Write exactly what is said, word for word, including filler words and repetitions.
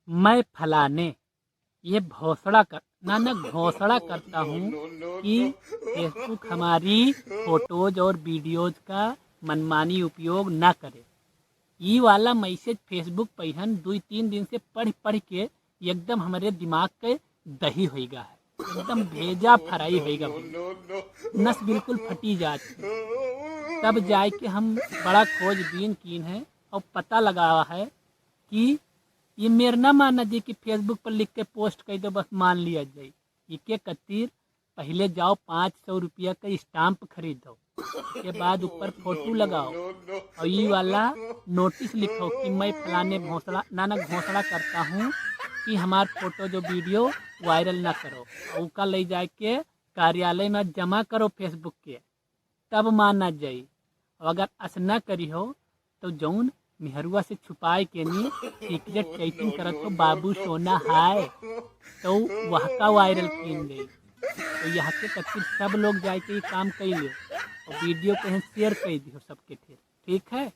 मैं फलाने, ये भोसड़ा कर, ना, ना, घोषणा करता हूँ कि Facebook हमारी फोटोज और वीडियोज का मनमानी उपयोग ना करे। ई वाला मैसेज Facebook पहिन दुई तीन दिन से पढ़ पढ़ के एकदम हमरे दिमाग के दही होइगा है, एकदम भेजा फ्राई होइगा भाई। नस बिल्कुल फटी जात है। तब जाए के हम बड़ा खोजबीन कीन है और पता लगावा है कि ये मेर ना माना जी कि Facebook पर लिख के पोस्ट कर दो, बस मान लिया जाए। इके कत्तीर पहले जाओ पाँच सौ रुपया का स्टाम्प खरीदो, के बाद ऊपर फोटो लगाओ और ई वाला नोटिस लिखो कि मैं फलाने घोषणा, ना, ना, घोषणा करता हूँ कि हमार फोटो जो वीडियो वायरल ना करो। और उका ले जाए के कार्यालय में जमा करो Facebook के, तब माना जाई। और अगर अस ना करी हो तो जौन मेहरुआ से छुपाए के नी सीक्रेट चैटिंग करत हो बाबू सोना हाय, तो वह का वायरल कीन गई। तो यह के कत्तीर सब लोग जाए के ये काम कर लियो और वीडियो कहीं शेयर कर दियो सबके ठेर, ठीक है?